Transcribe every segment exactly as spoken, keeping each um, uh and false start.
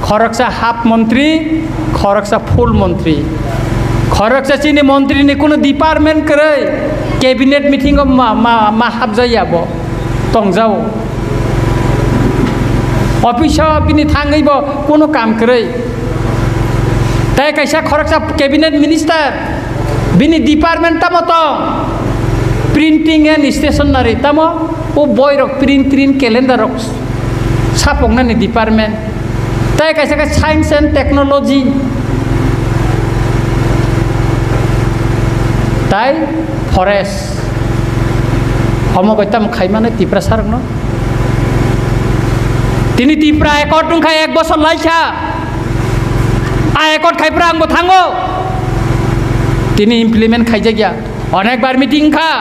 Khoroksa half montri, khoroksa full montri. Khoroksa chini montri ni kuno department kwrwi, cabinet meeting o ma, ma, ma hapjaya bo, tongjao. Office o bini thangwi bo kuno kam kwrwi. Tai kaisa khoroksa cabinet minister, bini department tamo tong? Printing and stationery, tamo o boi rok print, print calendar rok sapoknani department. Tai kaisa khe science and technology, tai forest. Omo bai tamo khaimani Tiprasa rokno? Tini Tipra accord wngkha ek bosor laisa. A accord khai phra ang bo thango. Tini implement khaijak ya. Onek bar meeting wngkha.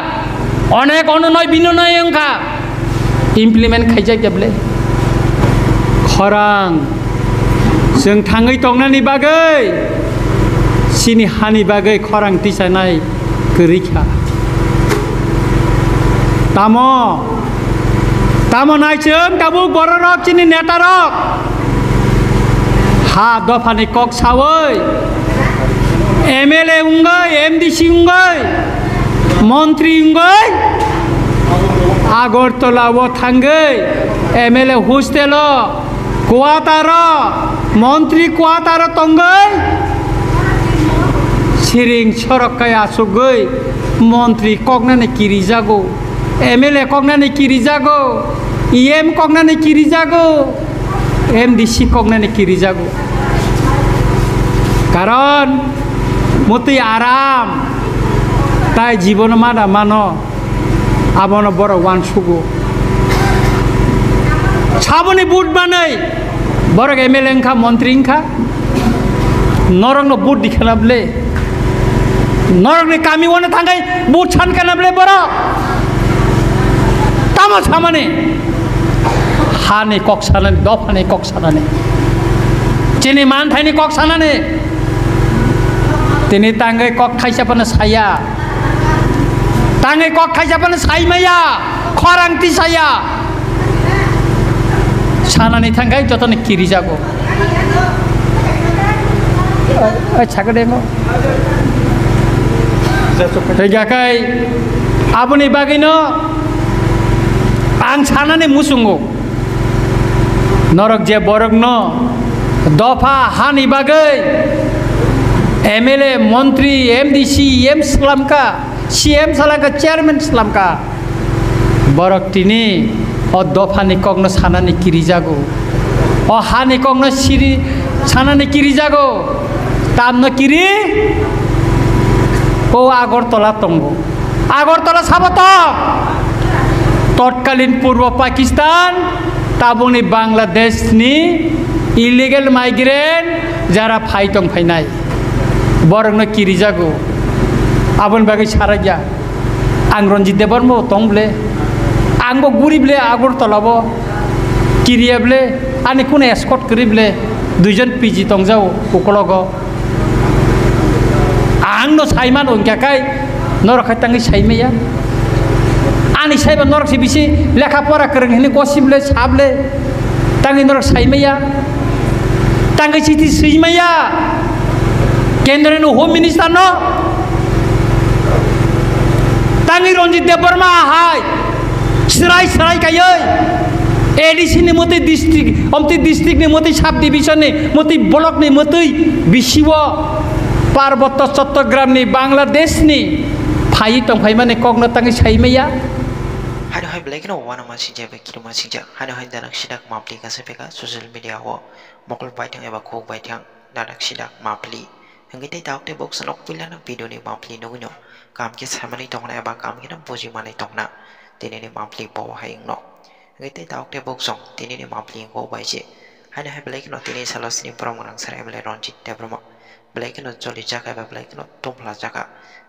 Onek ononoy binonoy wngkha. Implement khaijak ya bole. Khorang. Chwng thangwi tongnani bagwi, chini hani bagwi khorang tisanai kwrwi kha. Tamo? Tamo nai chwng tabuk bororok chini netarok ha dophani kok sawi M L A wngwi, M D C wngwi, montri wngwi Agartala o thangwi M L A hostel o, quarter o, montri quarter o tongwi siring sorok kai asugwi montri koknani kirijago, M L A koknani kirijago, E M koknani kirijago, M D C koknani kirijago. Karon mutwi aram tai jibono mana mano, abono borok uansugo. Saboni vote manwi borok M L A wngkha, montri wngkha, norokno vote dikhana bole. Norokni kami wano thangwi vote sankana bole borok. Tamo samani? Hani kok sanani, dophani kok sanani. Chini manthaini kok sanani. Tini tangwi kok thaisa phano saya. Tangwi kok thaisa phano saimaya. Khorang tisaya. Sanani thangwi jotoni kirijago. Ai, sakade ngo. Tei gakai aboni bagwino ang sanani muchungo. Norok je borokno dopha hani bagwi M L A, montri, M D C, E M swlamkha, C M swlamkha, chairman swlamkha. Borok tini o dophani kokno sanani kirijago. O hani kokno siri sanani kirijago. Tamno kiri? O Agartala tongo. Agartala sabo tong? Totkalin Purbo Pakistan, tabukni Bangladesh ni illegal migrant jara phai tong phainai. Borokno kirijago. Aboni bagwi sarakya. Ang Ranjit Debbarma bo tong ble, ang bo guri ble Agartala bo kiriya ble, ani kunu escort kwrwi ble, duijon P G tongjao ukologo. Ang no saimano hwnkha kai, norok khai tangwi saimaya. Ani saiba norok se bisi lekha pora kwrwng hini gosi ble, sa ble, tangwi norok saimaya. Tangwi chiti swimaya. Kendra ni Home Minister no. Tangwi Ranjit Debbarma hai srai srai kaiwi A D C ni motwi district, omtwi district ni motwi sub division ni motwi block ni motwi bisiwo Parbotto Chattogram ni Bangladesh ni phaiwi tongphaimani kokno tangwi saimaya. Haino hai belai kheno uanama singjak bai kirima singjak. Haino hai darak sidak mapli kasa peka social media o mokol baithang eba khuk baithang darak sidak mapli. Hingke tei tabuk tei boksa nok puilano video ni mapli nugui no. Kam khe samani tongna eba kam khe no buji mani tongna. Tini ni mapli bo hai wngno. Hingke tei tabuk tei boksong tini ni mapli wngko bai se. Haino hai belai kheno tini salo sini borok mwnang sara M L A Ranjit Debbarma. Belai kheno choli jaka eba belai kheno tongphla jaka.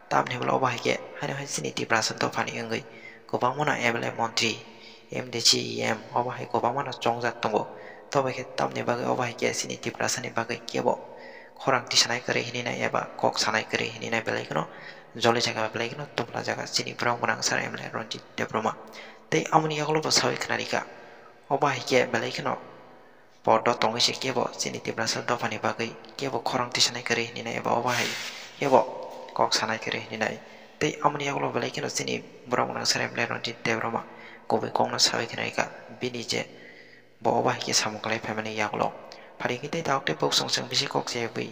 Tamni hwnba obo hai khe haino hai chini Tiprasa dophani wngwi kwbangma no M L A montri, M D C, E M obo hai kwbangma no chongjak tongo. Tobo khe tamni bagwi obo hai khe chini Tiprasa ni bagwi kebo khorang tisanai kwrwi hinwi nai eba kok sanai kwrwi hinwi nai belai kheno joli jaga belai kheno tongphla jaga chini borok mwnang sara M L A Ranjit Debbarma. Tei amoni yagulo bo sawi khwnarikha. Obo hai khe belai kheno podo tongwi se kebo chini Tiprasa dophani bagwi kebo khorang tisanai kwrwi hinwi nai eba obo hai kebo kok sanai kwrwi hinwi nai. Tei amoni yagulo belai kheno chini borok gwnangsa M L A Ranjit Debbarma kubui kokno sawi kheno ika bini je bo obo hai khe samung kwlai phaimani yagulo. Phari khe tei tabuk tei bwswk chwng bisi kok chayagwi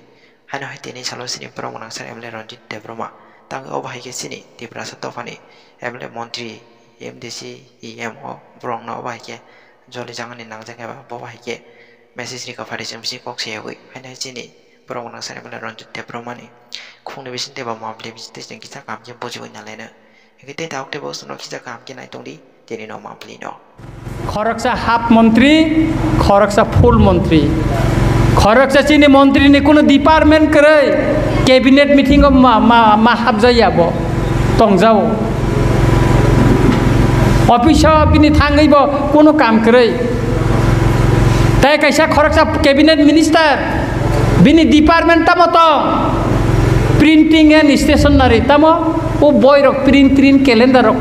haino hai tini salo chini borok gwnangsa M L A Ranjit Debbarma tangwi obo hai khe chini Tiprasa dophani M L A montri, M D C, E M o borokno obo hai khe joli jangani nangjak eba bo hai khe message rika phari chwng bisi kok seyogwi haino hai chini borok gwnangsa M L A Ranjit Debbarmani khungni bisingtwi ba mapli bisingtwi chwng kisa kaham khe bujiwi nalaino. Hingke tei tabuk tei bo chwngno kisa kaham khe nai tongdi tini no mapli no. Khoroksa half montri, khoroksa full montri. Khoroksa chini montri ni kunu department kwrwi cabinet meeting o ma, ma, ma hapjaya bo. Tongjao. Office o bini thangwi bo kunu kam kwrwi. Tei kaisa khoroksa cabinet minister, bini department tamo tong? Printing and stationery, tamo o boi rok print, print calendar rok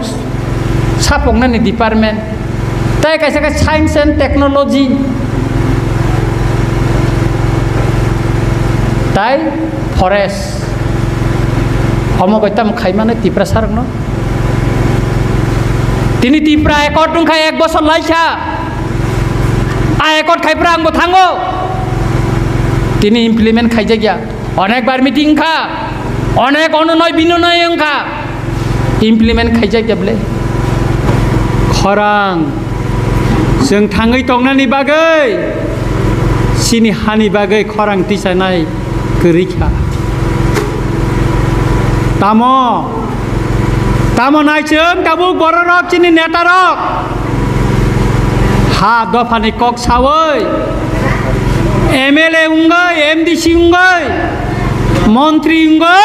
sapoknani department. Tei kaisa khe science and technology, tai forest. Omo bai tamo khaimani Tiprasa rokno? Tini Tipra accord wngkha ek bosor laisa. A accord khai phra angbo thango. Tini implement khaijak ya. Onek bar meeting wngkha. Onek ononoi binonoi wngkha. Implement khaijak ya bwle. Khorang. Chwng thangwi tongnani bagwi, chini hani bagwi khorang tisanai kwrwi kha. Tamo, tamo nai chwng tabuk bororok chini netarok ha dophani kok sawi M L A wngwi, M D C wngwi, montri wngwi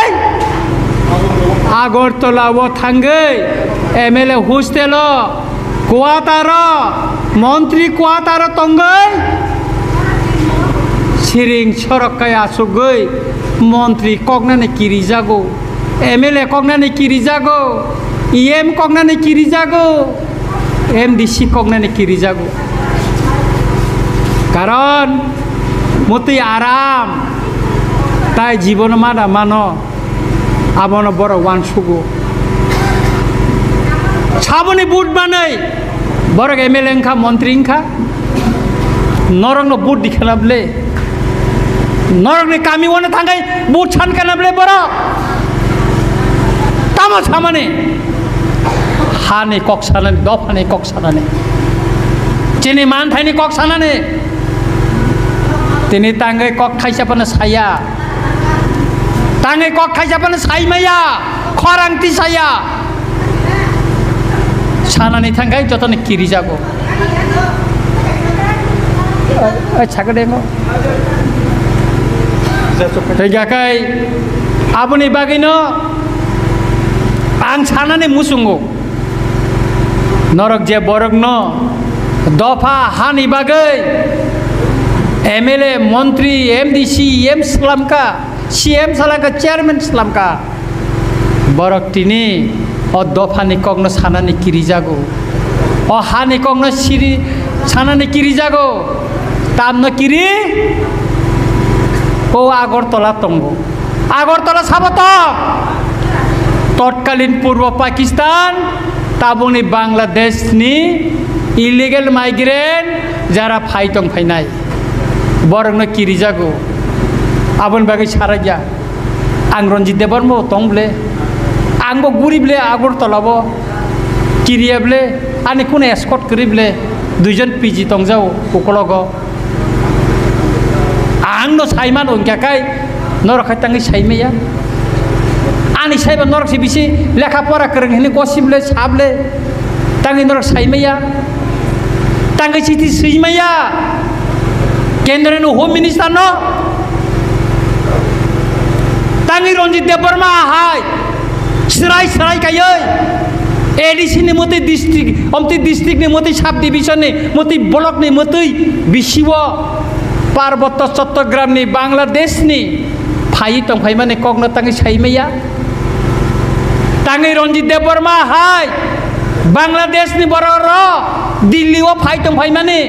Agartala o thangwi M L A hostel o Quarter o, montri quarter o tongwi, siring sorok kai asugwi, montri koknani kirijago, M L A koknani kirijago, E M koknani kirijago, M D C koknani kirijago. Karon, mutwi aram, tai jibono mada mano. Abono borok uansugo. Saboni vote manwi borok M L A wngkha, montri wngkha. Norokno vote dikhana bwle. Norokni kami uano thangwi vote sankana bwle borok. Tamo samani? Hani kok sanani, dophani kok sanani. Chini manthaini kok sanani. Tini tangwi kok thaisa phano saya. Tangwi kok thaisa phano saimaya, khorang tisaya. Sanani thangkhe jotoni kirijago. Ai, sakade ngo. Tei gakai aboni bagwino ang sanani muchungo. Norok je borokno dopha hani bagwi M L A, montri, M D C, E M swlamkha, C M swlamkha, chairman swlamkha, borok tini o dophani kokno sanani kirijago, o hani kokno siri sanani kirijago, tamno kiri o Agartala tongo. Agartala sabo tong? Totkalin Purbo Pakistan, tabukni Bangladesh ni illegal migrant jara phai tong phainai, borokno kirijago. Aboni bagwi sarakya, ang Ranjit Debbarma bo tong bwle, ang bo guri bwle Agartala bo, kiriya bwle, ani kunu escort kwrwi bwle, duijon P G tongjago ukologo. Ang no saimano hwnkha kai, norok khai tangwi saimaya. Ani saiba norok se bisi lekha pora kwrwng hinwi gossip le, sap le, tangwi norok saimaya. Tangwi siti swimaya. Kendra ni Home Minister no. Tangwi Ranjit Debbarma hai. Srai srai kaioi A D C ni motwi district, omtwi district ni motwi sub division ni motwi block ni motwi bisiwo Parbotto Chattogram ni Bangladesh ni phaiwi tongphaimani kokno tangwi saimaya. Tangwi Ranjit Debbarma hai Bangladesh ni borok ro Delhi o phai tongphaimani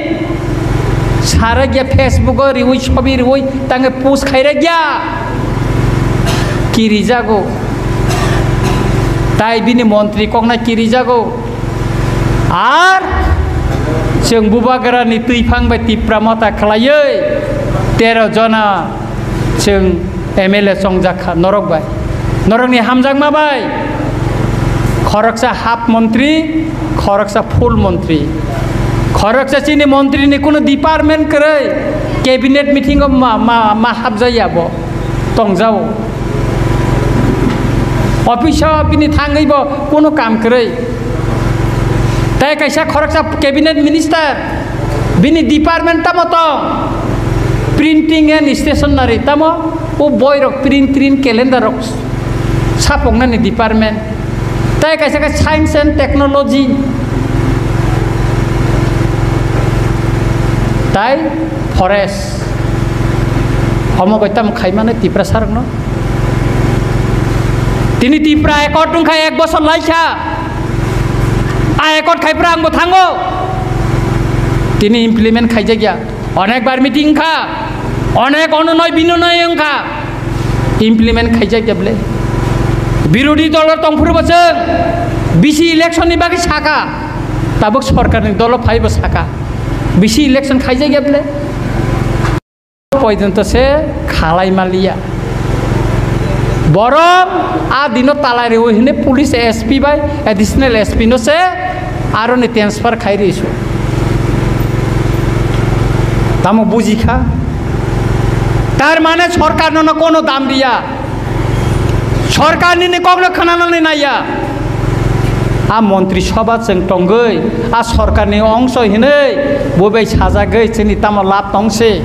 Sarakya Facebook o riwi, sobi riwi, tangwi post khairakya. Kirijago. Tai bini montri kokna kirijago. Ar chwng bubagrani twiphang bai Tipra Motha khlaiwi tero jona chwng M L A chongjak kha norok bai, norokni hamjakma bai. Khoroksa half montri, khoroksa full montri. Khoroksa chini montrini kuno department kwrwi, cabinet meeting o ma, ma, ma hapjaya bo, tongjao. Office o bini thangwi bo kuno kam kwrwi. Tai kaisa khoroksa cabinet minister, bini department tamo tong? Printing and stationery, tamo? O boirok print, print calendar rok sapoknani department. Tai kaisa khe science and technology. Tai forest. Omo bai tamo khaimani Tiprasa rokno? Tini Tipra Accord wngkha ek bosor laisa. A accord khaipra angbo thango. Tini implement khaijakya. Onek bar meeting wngkha. Onek ononoy binonoy wngkha. Implement khaijakya bwle. Birodhi dolo tongphuru bo chwng bisi election ni bagwi saka. Tabuk sorkar ni dolo phaibo saka. Bisi election khaijakya bwle. Poijonto se khalai maliya. Borok a dino talai rewi hwnwi police S P bai additional S P no se aroni transfer khai ri su. Tamo buji kha? Tar mane sorkar no, no kono dam riya. Sorkar nini kokno khwnanani naiya. A montri sobha chwng tongwi, a sorkarni ongso hinwi, bo bai sajagwi chini tamo lab tongse?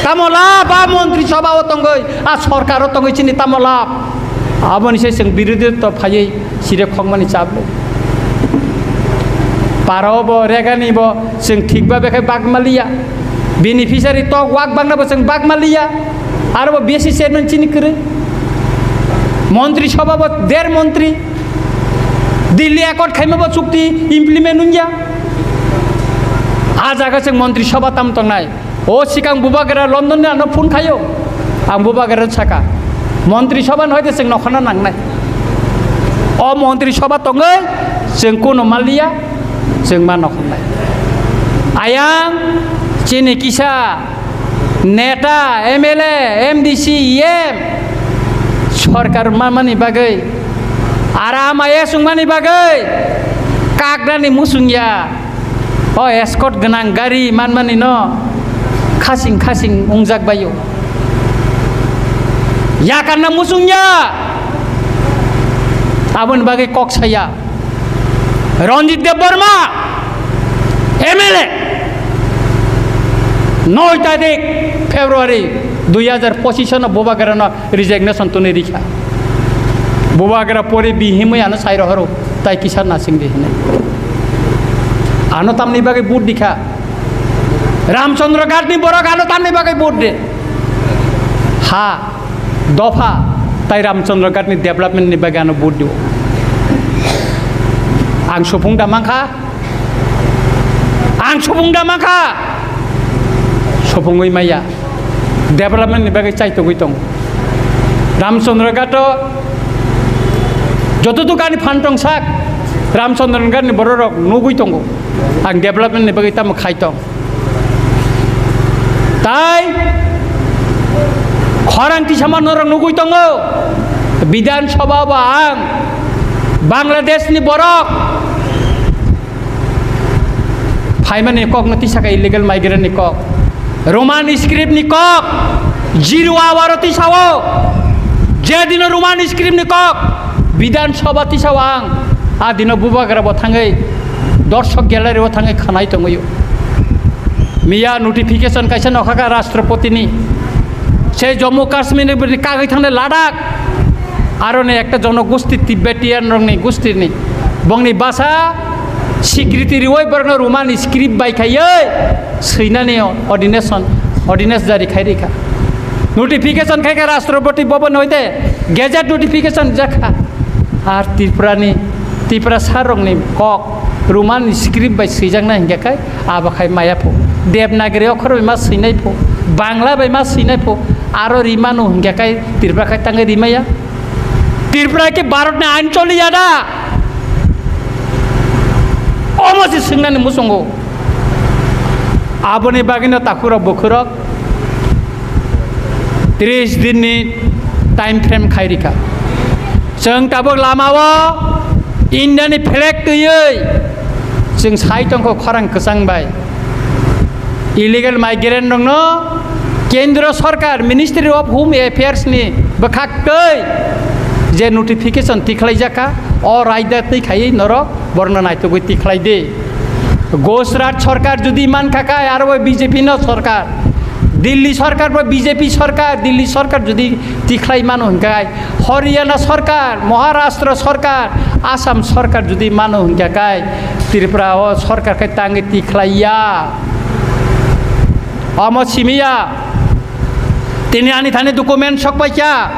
Tamo lab a montri sobha o tongwi, a sorkar o tongwi chini tamo lab? Aboni se chwng birodhi to phaiwi sire khokmani chable. Para o bo regani bo chwng thik ba bekhai bak maliya. Beneficiary tok wak bangna bo chwng bak maliya. Aro bo B S C chairman chini kwrwi. Montri sobha bo der montri. Delhi Accord khaima bo chukti implement wngya. A jaga chwng montri sobha tam tongnai. O sikang bubagra London ni ano phone khayo. Ang bubagra saka, montri sobha no hoite chwng nokhana nangnai. O montri sobha tongwi chwng kuno maliya, chwng ma nokhonai. Ayang chini kisa neta, M L A, M D C, E M, sorkar manmani bagwi, aram I A S wngmani bagwi, kakrani musung ya, o escort gwnang gari manmani no khasing khasing wngjak baio. Yakarna musung ya, aboni bagwi kok saya. Ranjit Debbarma, M L A, noi tarik February dui hajar pochisano bubagrano resignation tuni rikha. Bubagra pori bihimwi ano sai rohoro, tai kisa nasing di hinwi. Ano tamni bagwi vote dikha. Ramchandra Ghat ni borok ano tamni bagwi vote de. Ha. Dopha tai Ramchandra Ghat ni development ni bagwi ano vote dio. Ang supung da mankha, ang supung da mankha, supungwi maya. Development ni bagwi chaitogwi tong. Ramchandra Ghat o joto dukani phan tong sak, Ramchandra Ghat ni borok rok nugwi tongo. Ang development ni bagwi tamo khai tong. Tai khorang tisama norok nugwi tongo, Bidhan Sabha bo ang Bangladesh ni borok phaimani kok no tisaka, illegal migrant ni kok, Roman script ni kok, zero hour o tisao, je dino Roman script ni kok Bidhan Sabha tisao ang, a dino bubagra bo thangwi Dorshok Gallery o thangwi khanai tongwi. Miya notification kaisa nokhaka Rashtrapati ni. Se Jammu Kashmir ni bini kagwi thangnai Ladakh. Aro ni ekta jonogosti Tibetan rokni gostini. Bongni basa secretary wai borokno Roman script bai khaiwi swinani ordination, ordinance jari khai rikha. Notification khaikha Rashtrapati Bhavan hoite, gazette notification jakha. Ar Tripura ni, Tiprasa rokni kok Roman script bai swijakna hinkhe khai abo khai maya pho. Devanagari okhor bai ma swinai pho, Bangla bai ma swinai pho, aro rimano hingkha kai Tripura khai tangwi rimaya. Tripura khe Bharat ni ain choliya da? Omo se swngnani muchungo. Aboni bagwino takhurok bukhurok tris dinni time frame khai rikha. Chwng tabuk lamao India ni flag twiwi chwng sai tongkho khorang kwchang bai. Illegal migrant rokno Kendra Sarkar, Ministry of Home Affairs ni bwkhak twi je notification tikhlaijakha, o raida twi khaiwi norok borokno naitugwi tikhlai di. Gujarat Sarkar jodi mankha kai, aro bo B J P no sarkar, Delhi Sarkar bo B J P sarkar, Delhi Sarkar jodi tikhlai mano hingkha kai, Haryana sarkar, Maharashtra sarkar, Assam sarkar jodi mano hingkha kai, Tripura o sarkar khe tangwi tikhlaiya. Omo simiya, tini ani thani document sok paikha,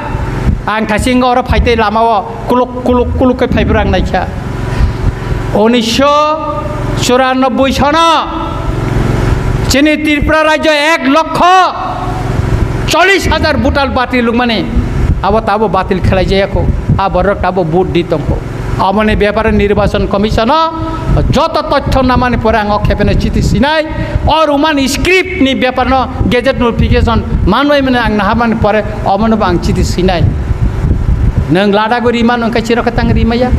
ang thasing oro phaitei lamao kuluk kuluk kuluk khe phaibrang naikha. Unisho churanobboi sono chini Tripura rajyo ek lokho chollish hajar voter batil wngmani, abo tabo batil khlai jaya kho, a borok tabo vote di tongkho. Aboni bepare Nirbachon Commission o joto tothyo namani pore ang o khepeno chiti sinai, o Roman script ni bepar no gazette notification manwi mane ang naharmani pore omono bo ang chiti sinai. Nwng Ladakh o rimano hwnkhe chirok khe tang rimaya?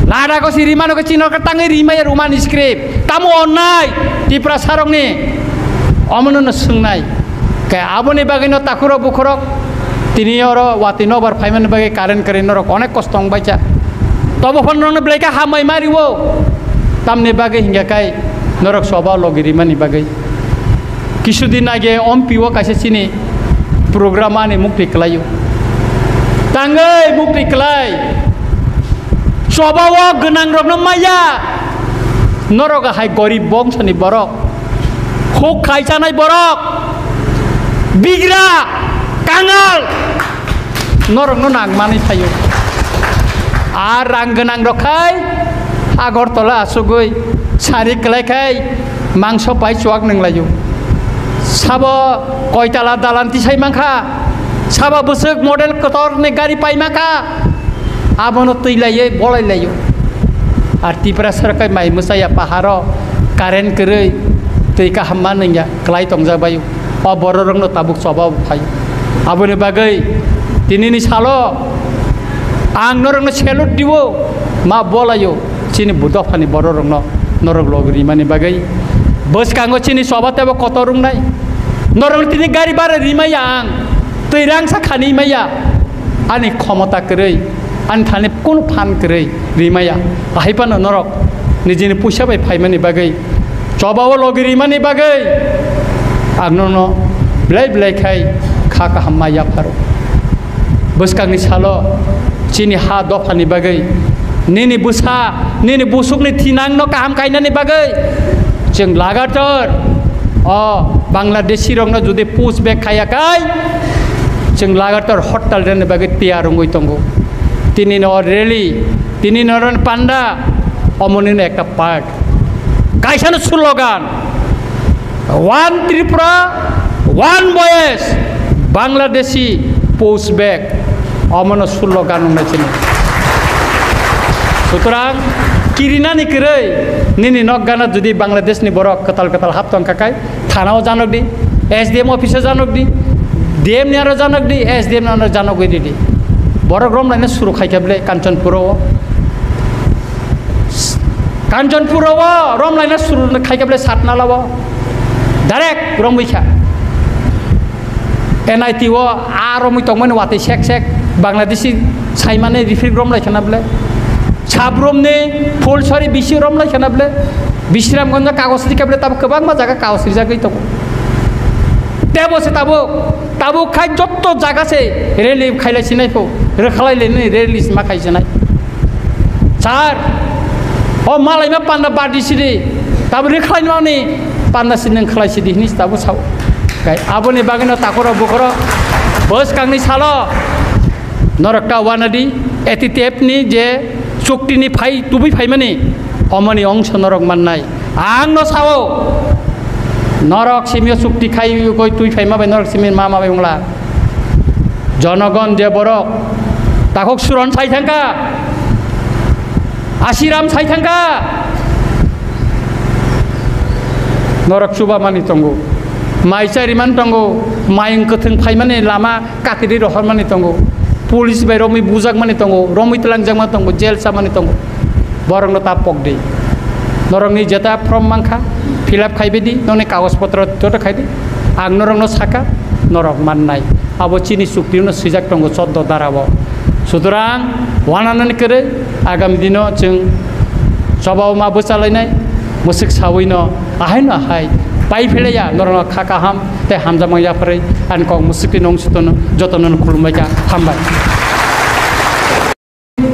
Ladakh o si rimano khe chirok khe tangwi rimaya Roman script? Tamo onnai Tiprasa rokni? Omono no swngnai. Khe aboni bagwino takhurok bukhurok tini oro watwi nobar phaimani bagwi current kwrwi norok onek kosto wng baikha. Tobo phano norokno belai khe hambai ma riwo. Tamni bagwi hingkha kai norok soba logi rimani bagwi. Kisudin age Ompi o kaisa chini program ani mukti kwlaio. Tangwi mukti kwlai. Choba o gwnang rokno maya. Norok hai gorib bongsoni borok. Huk khai chanai borok, bigra, kangal, norokno nang manwi phaio. Ar rang gwnang rok khai Agartala asugwi sari kwlai khai mangso pai chuak nang laio. Sabo koitala dalan tisai mankha, sabo bwswk model kotor ni gari pai mankha. Abono twi laiwi bolai laio. Ar Tiprasa rok khe mai mwchaya paharo current kwrwi twi kaham ma nungya kwlai tongjak bai. O borok rokno tabuk choba bo phai. Aboni bagwi tinini salo ang norokno salute diwo, ma bolaio chini bu dophani borok rokno norok log rimani bagwi. Bwskango chini choba tebo kotor wngnai. Norokno tini gari bara rimaya ang, twi rangsa khani maya. Ani khomota kwrwi, ani thani kunu phan kwrwi rimaya. Ahai phano norok nijini puisa bai phaimani bagwi, choba o logi rimani bagwi ang nono belai belai khai kha kaham ma yapharo. Bwskangni salo chini ha dophani bagwi, nini bwsa, nini busukni thinangno kaham kainani bagwi chwng lagatar o Bangladeshi rokno jodi push back khaya kai, chwng lagatar hortal rwna bagwi tiyar wngwi tongo. Tini no rally, tini no ron panda, omoni no ekta part. Kaisa no slogan, "One Tripura, one voice, Bangladeshi push back." Omono slogan wngnai chini. Sutrang kirinani kwrwi nini nok gana jodi Bangladesh ni borok kwtal kwtal hap tong kha kai, thana o janok di, S D M office o janok di, D M ni aro janok di, S D M ni aro janok di di. Borok romlaina suru khai kha bwle Kanchanpur o. Kanchanpur o romlaina suru khai kha bwle Satnala o. Direct romwi kha. N I T o a romwi tongmani watwi sek sek Bangladeshi saimani refugee romlai khana bwle. Sabrum ni Phulsari bisi romlai khana bwle. Bisramganj kagoj rikha bwle, tabuk kwbangma jaga kagoj rijagwi tongo. Tebo se tabuk, tabuk khai jotto jaga se rally khailai sinai pho, rwkhalai lainani rally sima khai sinai. Sir, o malaima panda badi sidi, tabuk rwkhalai nani panda sidi nwng khlai sidi hini tabuk sao. Kai aboni bagwino takhurok bukhurok bwskangni salo norok ta wanadi A T T F ni je chukti ni phai tubui phaimani omoni ongso norok mannai. Ang no sao, Norok simio chukti khai koi twi phaima bai norok simi mama bai wngla. Jonogon je borok takhuk suron sai thangka, asiram sai thangka. Norok chuba mani tongo, mai chari man tongo, mayung kwthwng phaimani lama kakiri rohormani tongo, police bai romwi bujakmani tongo, romwi twlangjakmani tongo, jail chamani tongo. Borokno ta pok di. Norokni jeta form mankha, fill up khai bidi, nokni kagoj potro joto khai di. Ang norokno saka, norok mannai. Abo chini chukti no swijak tongo choddo dara o. Sutorang, wananani kwrwi, agami dino chwng chobao ma bwchalainai, mwswk sawino, ahaino ahai, pai philaiya, norokno kha kaham, tei hamjakma yapharwi, ani kok mwswkti nong sutono, jotono khulumbai kha, hambai.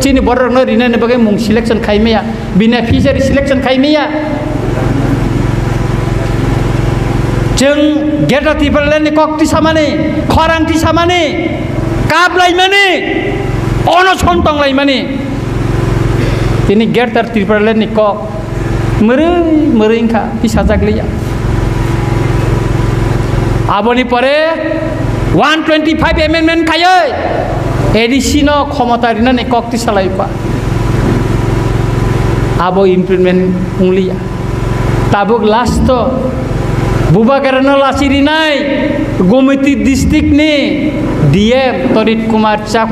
Chini borokno rinani bagwi mung selection khai maya, beneficiary selection khai maya. Chwng Greater Tipraland ni kok tisamani, khorang tisamani, kap laimani, onoson tong laimani. Tini Greater Tipraland ni kok mwrwi mwrwi wngkha, tisajak liya. Aboni pore one twenty five amendment khaiwi A D C no khomota rinani kok tisalai ba. Abo implement wngliya. Tabuk last o Bubagra no lachi rinai Gomiti district ni D M Torit Kumar Chakma.